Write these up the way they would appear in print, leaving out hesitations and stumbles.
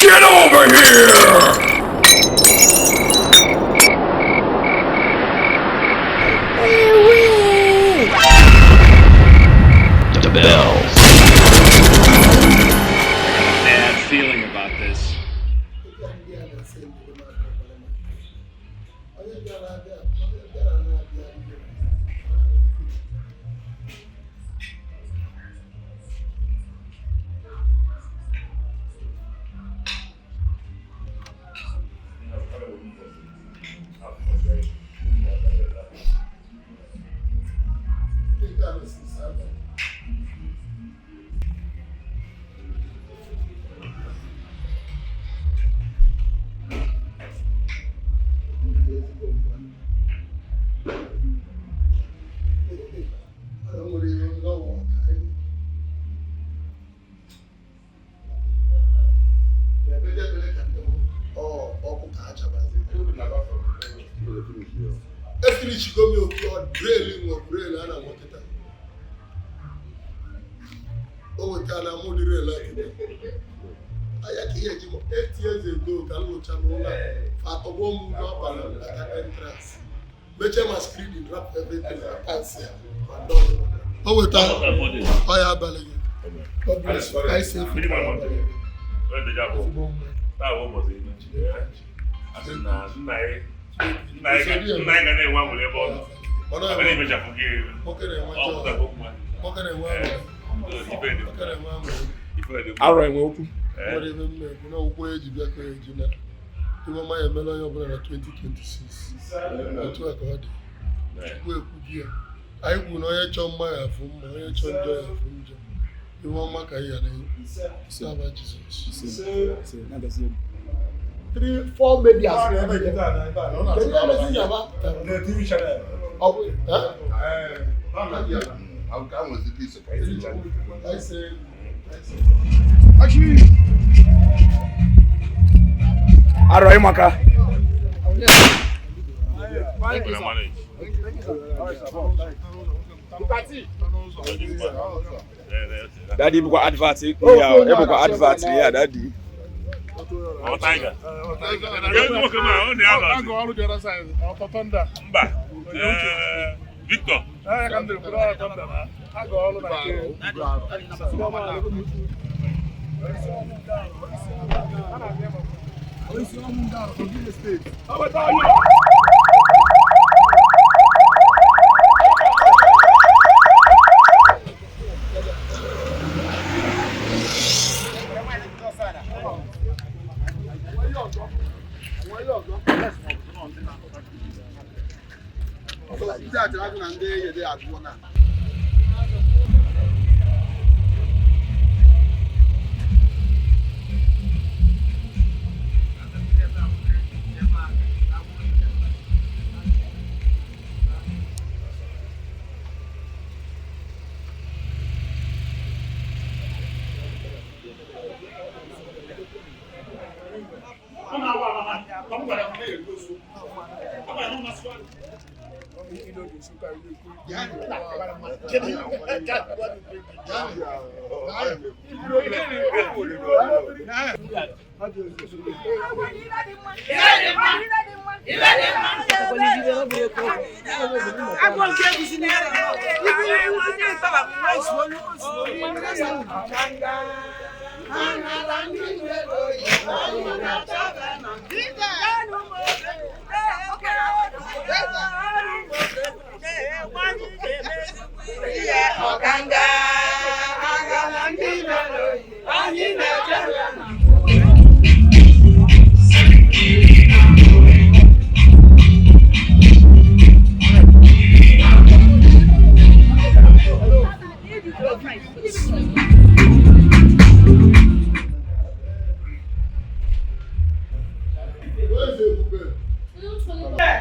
Get over here! The bells. Bad feeling about this. Onye bịara abịa, onye bịara na-abịa. Ndị a na-esi abalị. Nwere ihe ọwụ ka anyị na-ekpere ka ndị ọkụ ka ha chabazi. Efinishigo m otu ọ brel nwe brel a na-anwa kịta. O wetara mụ dị rel a kịta. Anya ka ihe eji m 8 years ago ka m lụchara ụlọ a, atọgbọ m n'ọkpa na mbata entrance. Mechie ma screening, wrap everything na pass ya ma done. O weta ọya abalị gị. God bless you. I say Mmiri mara mma. Onye deja bụ taa bụ ụbọchị asị na nna anyị ga na-enwe anwụrụ ebe ọ nọ. Abịa na-emechapụ gị. Nwoke na-enwe ọ pụtago mma. Nwoke na-enwe aṅụrị. Ife dị Nwoke na-enwe aṅụrị. ife dị mma. Arọ enwe okwu. Nwere ebe m na-ekwu na ụkwụ eji bịa ka eji na iwe ọma ya emela onye ọbụla na 2026. Otu a ka ọ dị. Chukwu ekwu gị ya. Anyị kwuru na onye chọọ mma ya afụ mma, onye chọọ njọ ya afụ njọ. Iwe ọma ka anyị ya na isi aba Jizọs. Three, four medias. Kedu ihe mezi yaba? Ọ bụ eh? I say, I say. Arọ ịmaka. We're manage. Ọ dị mma. Daddy, ebukwa advert ya, ebukwa advert ya, daddy. Ọ tiger. Kedu nwoke ma ọ na-alọ Agụ ọrụ dị other side, ọtọ thunder. Mba. Ee, Victor. Ee, ka m dịrị kwuru ọrụ thunder na. Agụ ọrụ na nke. Ndị achara na ndị eyede agụọ na. Where is Ebube?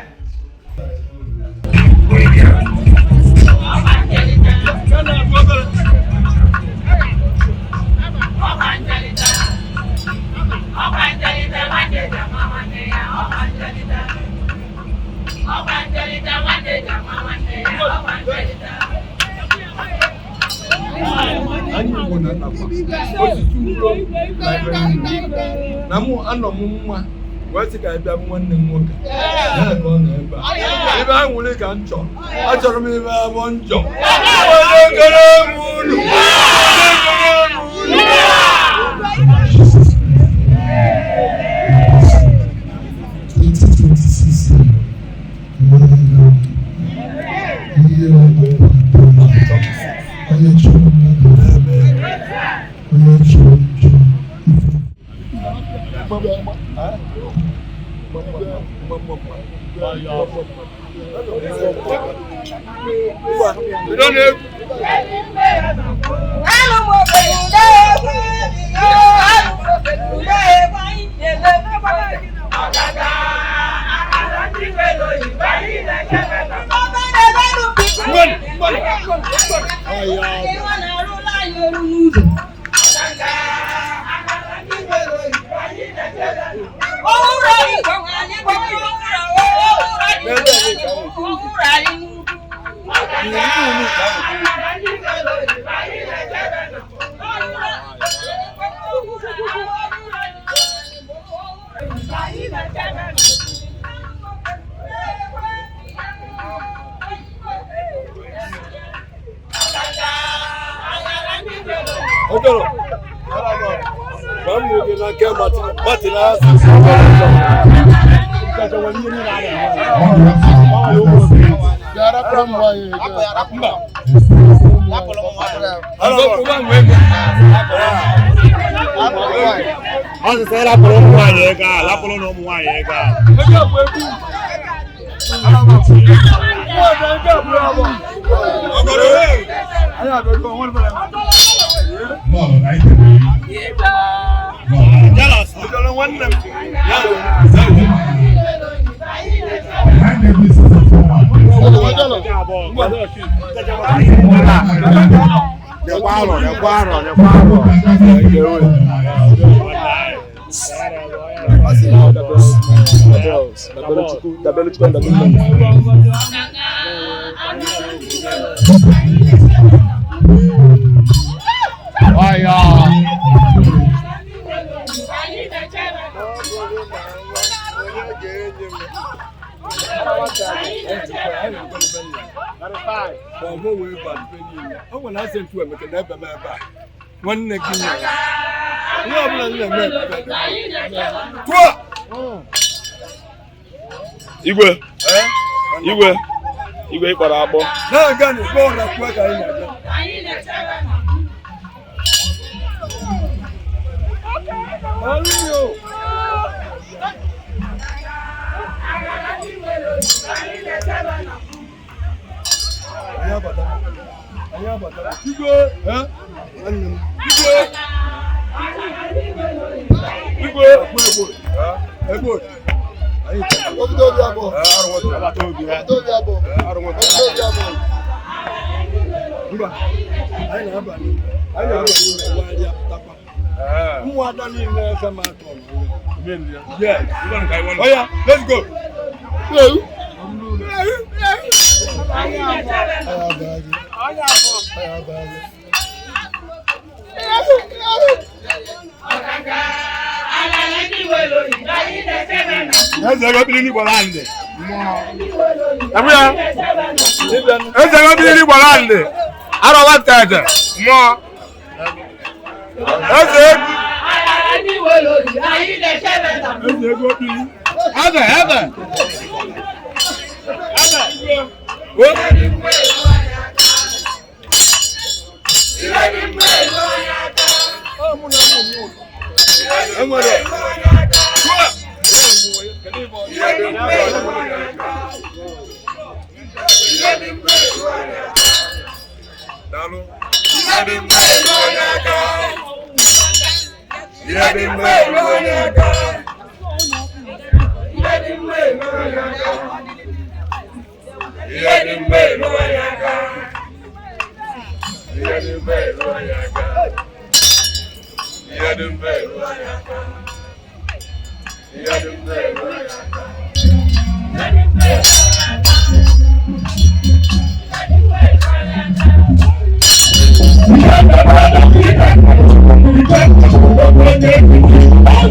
Anyị Igbo na-atakwa osisi uro. Na mụ anọ m mma wee sị ka ị bịa bụ nwanne m nwoke ya ka ọ nọ ebe a. Ibe aṅụrị ka m chọrọ, achọrọ m ibe abụọ njọ. Onye kere m unu, onye kere m unu. Ọjọ́rọ̀ gba m oge na nke Martin azụ. Ọ sị sị lapụrụ ụmụ nwaanyị ego a, lapụrụ na ụmụ nwaanyị ego a. Nwanne gị nyere ihe ọbụla m na-eme tụọ. Igwe, igwe, igwe ị kpọrọ akpọ. Na-aga n'ikpe ụra kwuo ka anyị na-aga. Hallelujah. Anyị abatala. Anyị abatala. Igwe, eh? Nwanne m. Igwe. Igwe. Egbo. Egbo. Anyị chere. Obido obi abụọ. Obido obi abụọ. Obido obi abụọ. Mba, anyị na-aba n'ime. Anyị na-aba n'ime wagharịa pụtakwa. Ụmụada niile efe m atọ n'ụlọ. Yes. Oya, let's go. Eze ego biri n'Igbo land. Ebu ya. Eze ego biri n'Igbo land. Arọba tete. Mmụọ. Eze ego. Eze ego biri. Eze eze. Eze. O. Enwere.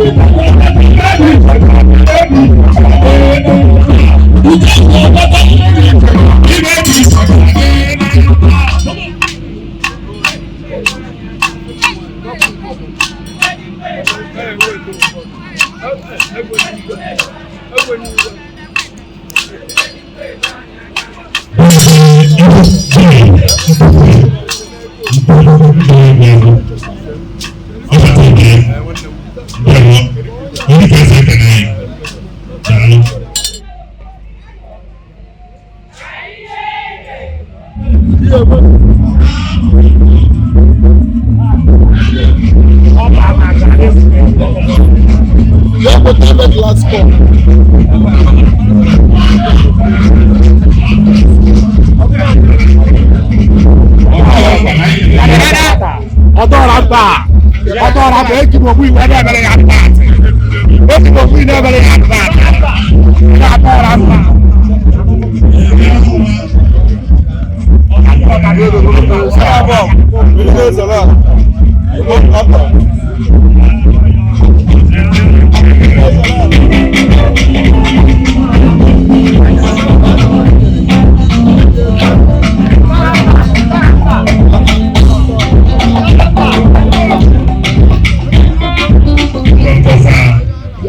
Thank you. Ekwena iwe. Ya kpọta ebe glass cup. Ọtọrọ mba ọtọrọ mba eji m ogbu iwe na-emere ya advert, eji m ogbu na-emere ya advert na atọrọ mba.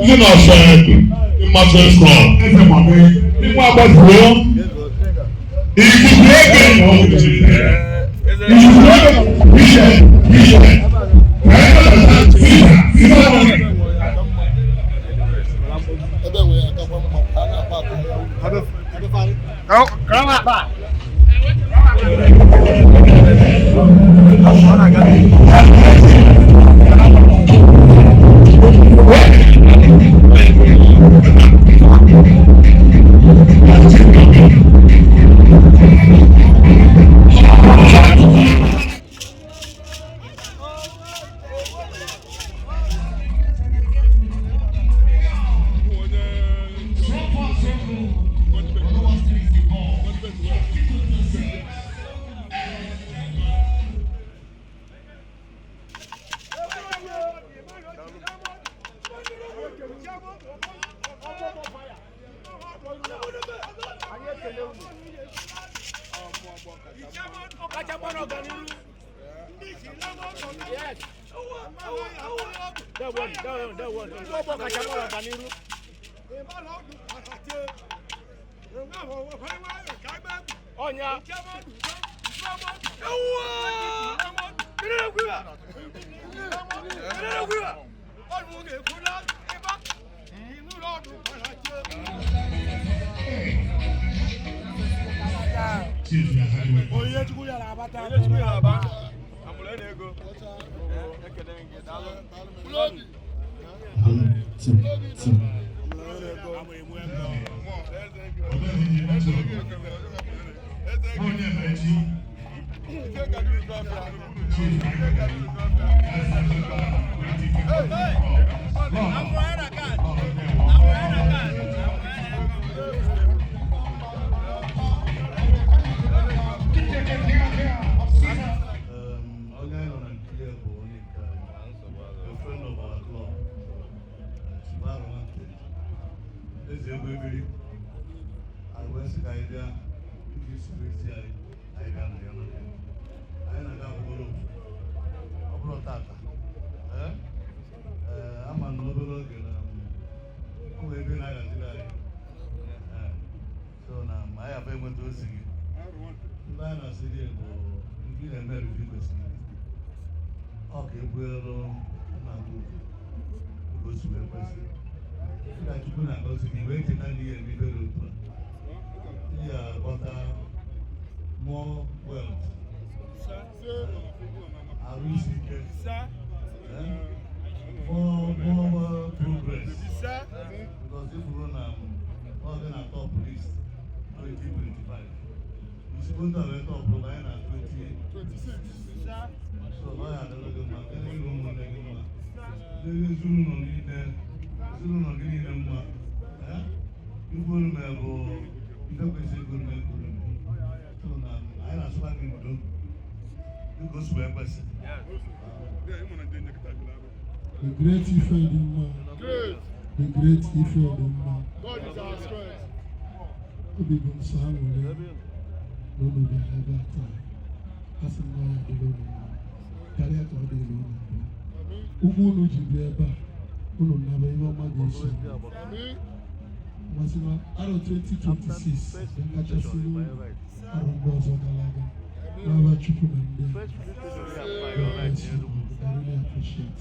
Ndị na-ọsọ Immaculate Club, eze mami, nwa agbazuo, ikuku ege na ọgwụ ikuku ege, ihe, ihe, sita, sita. Ebe nwe ya akakwa mma ka a na-akpa aka ya. Onye anyị nọ na nke ya bụ onye nke anyị, a friend of our club, Chibarụ Nwantiri, eze egwu ebiri. Anyị wee sị ka anyị bịa iji security anyị, anyị bịa na ya nọ ya. Anyị na-aga akwụkwọ ọ bụrụ tata. Ee, ee, ama na obere oge na o nwere ebe na-aghaziri anyị. Ee, so na ma anyị abụ enweta ozi gị. Ndị anyị na-asị gị bụ ndị na-eme review kwesịrị ọ ka ebuelu nna gị ugwu ka o si wee kwesị. Dịka Chukwu na-agọzi gị wee cheta na ihe eme ibere otu a, ị ga-aghọta more wealth, arụ isi ike, eh, more progress, because if you na ọ dị na top list 2025, isi ndị a wee top anyị na 20. So ọ ya adịrị gị mma, dịrị gị ụmụnne gị mma, dịrị ezinụlọ niile, ezinụlọ gị niile mma. Eh? Ikwu olu bụ ife kwesịrị ikwu olu ekwuru. So na anyị na-asụkwa gị ndo dịka o si wee kwesị. The great Ife dị mma. The great Ife dị mma. God is our strength. Obi bụ nsọ aṅụrị na unu bịara ebe a taa. A sị m na ọ ya adịrị unu mma karịa ka ọ dịrị unu mbụ. Ụgwọ unu ji bịa ebe a, Unu naba ihe ọma ga-eso. Masị na arọ 2026 ga-akachasị unu arọ ndị ọzọ gara aga. N'aba Chukwu na ndị a. God bless you all. I really appreciate.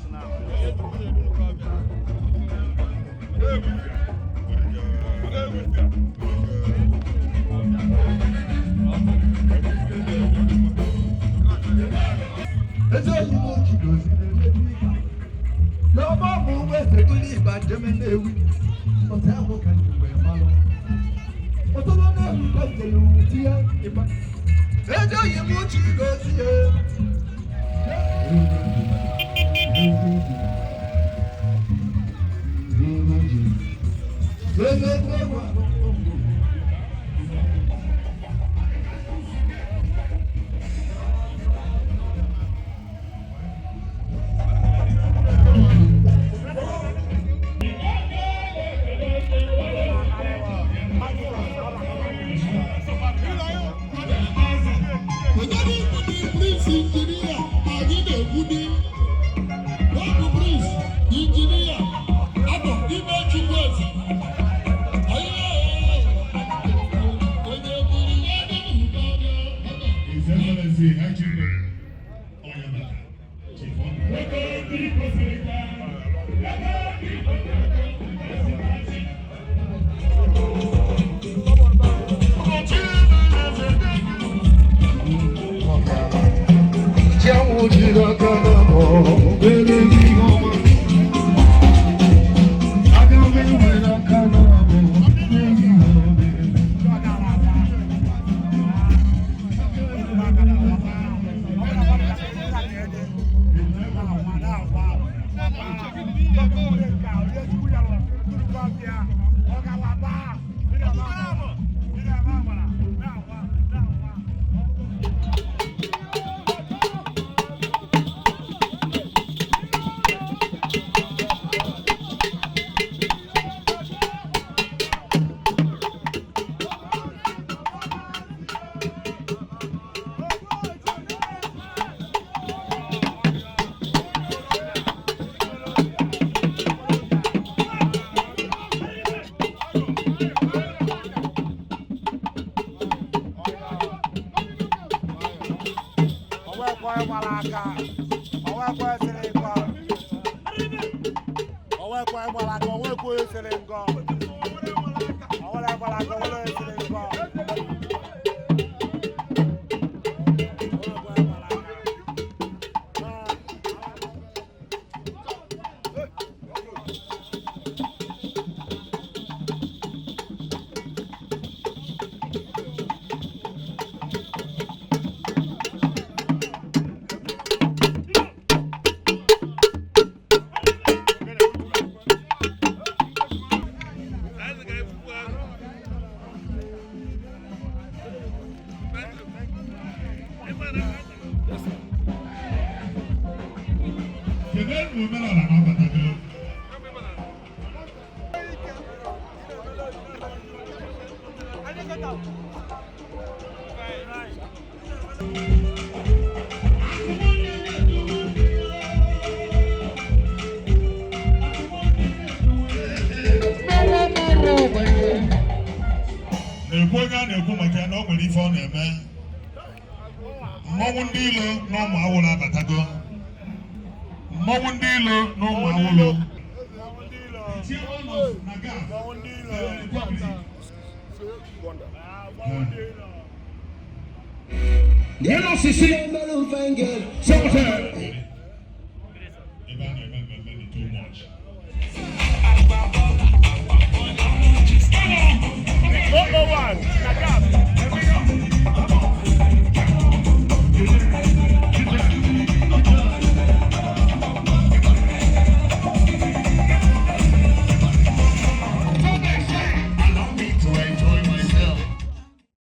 Eze oyibo jigozi na-emebi ike n'ọba bụ ụgbọ esekuli ịgba njem na-ewi ọtụ ahụ ka ndị wee malụ ọtụtụ na-ewi ka njem tinye ịgba eze oyibo jigozi ya. Kedu ndị Prince Injinia anyị na-ekwu dị? Ọ bụ Prince Injinia abụ ime Chukwueze. Onye buru ya dị n'ụba. His Excellency High Chief Onyemaka, Chief Honor. Kedu ebe omenala na-abatago? Na-ekwu onye a na-ekwu maka ya na o nwere ife ọ na-eme. Mmọnwụ ndị ilo na ụmụ awụlụ abatago. Mmọnwụ ndị ilo na ụmụ awụlụ. Chairman of NAGAF, the Republic. Yellow Sisi, Sọ́ọ̀tẹ̀.